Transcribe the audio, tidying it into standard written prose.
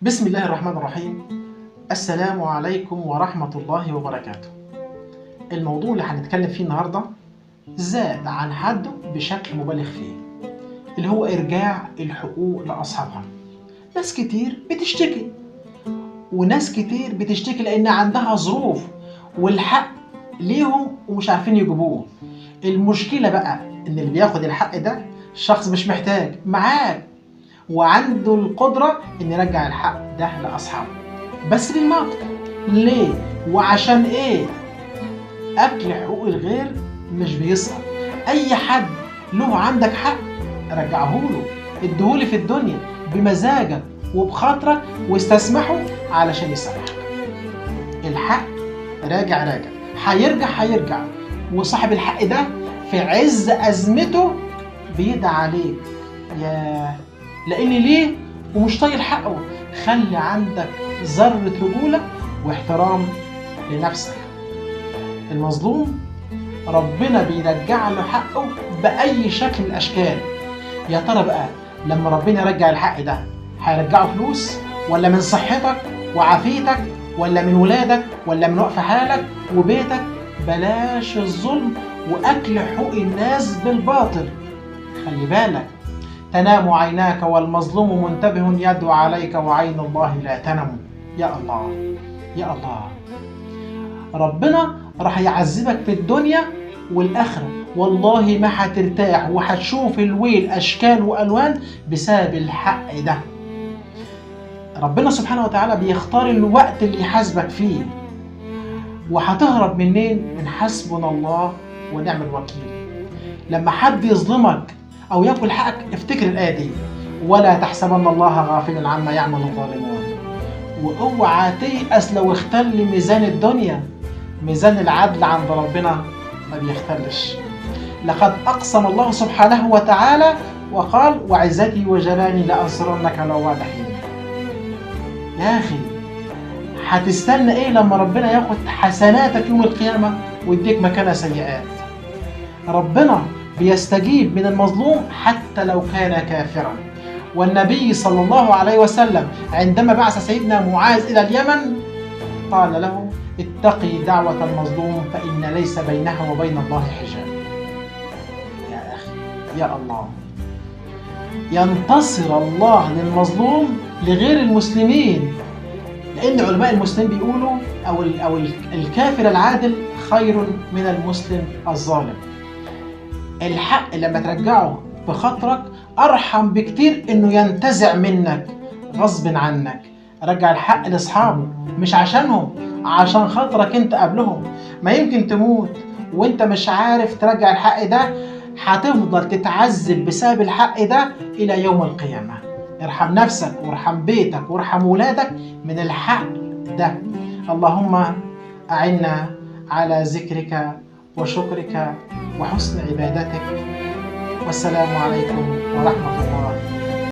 بسم الله الرحمن الرحيم. السلام عليكم ورحمة الله وبركاته. الموضوع اللي هنتكلم فيه النهاردة زاد عن حده بشكل مبالغ فيه، اللي هو إرجاع الحقوق لأصحابها. ناس كتير بتشتكي، وناس كتير بتشتكي لأن عندها ظروف والحق ليهم ومش عارفين يجيبوه. المشكلة بقى إن اللي بياخد الحق ده شخص مش محتاج، معاك وعنده القدرة إن يرجع الحق ده لأصحابه، بس بالمنطق. ليه وعشان إيه؟ أكل حقوق الغير مش بيسقط. أي حد له عندك حق رجعهوله، اديهولي في الدنيا بمزاجك وبخاطرك واستسمحه علشان يسامحك. الحق راجع راجع، هيرجع هيرجع، وصاحب الحق ده في عز أزمته بيدعي عليك يا لأن ليه ومش طايل حقه. خلي عندك ذرة رجولة واحترام لنفسك. المظلوم ربنا بيرجع له حقه بأي شكل من الأشكال. يا ترى بقى لما ربنا يرجع الحق ده هيرجعه فلوس، ولا من صحتك وعافيتك، ولا من ولادك، ولا من وقف حالك وبيتك؟ بلاش الظلم وأكل حقوق الناس بالباطل. خلي بالك، تنام عيناك والمظلوم منتبه يدعو عليك وعين الله لا تنم. يا الله يا الله، ربنا راح يعذبك في الدنيا والآخرة، والله ما هترتاح وهتشوف الويل أشكال وألوان بسبب الحق ده. ربنا سبحانه وتعالى بيختار الوقت اللي يحاسبك فيه، وهتهرب منين؟ من حسبنا الله ونعم الوكيل. لما حد يظلمك أو ياكل حقك افتكر الآية دي، ولا تحسبن الله غافلا عما يعمل الظالمون. واوعى تيأس لو اختل ميزان الدنيا، ميزان العدل عند ربنا ما بيختلش. لقد أقسم الله سبحانه وتعالى وقال وعزتي وجلالي لأنصرنك لو بعد حين. يا أخي هتستنى إيه لما ربنا ياخد حسناتك يوم القيامة ويديك مكانها سيئات؟ ربنا بيستجيب من المظلوم حتى لو كان كافرا. والنبي صلى الله عليه وسلم عندما بعث سيدنا معاذ إلى اليمن قال له اتقي دعوة المظلوم فإن ليس بينها وبين الله حجاب. يا أخي يا الله، ينتصر الله للمظلوم لغير المسلمين، لأن علماء المسلمين بيقولوا أو الكافر العادل خير من المسلم الظالم. الحق لما ترجعه بخاطرك أرحم بكتير إنه ينتزع منك غصب عنك. رجع الحق لأصحابه، مش عشانهم، عشان خاطرك انت قبلهم. ما يمكن تموت وانت مش عارف ترجع الحق ده، هتفضل تتعذب بسبب الحق ده إلى يوم القيامة. ارحم نفسك وارحم بيتك وارحم ولادك من الحق ده. اللهم أعنا على ذكرك وشكرك وحسن عبادتك. والسلام عليكم ورحمة الله.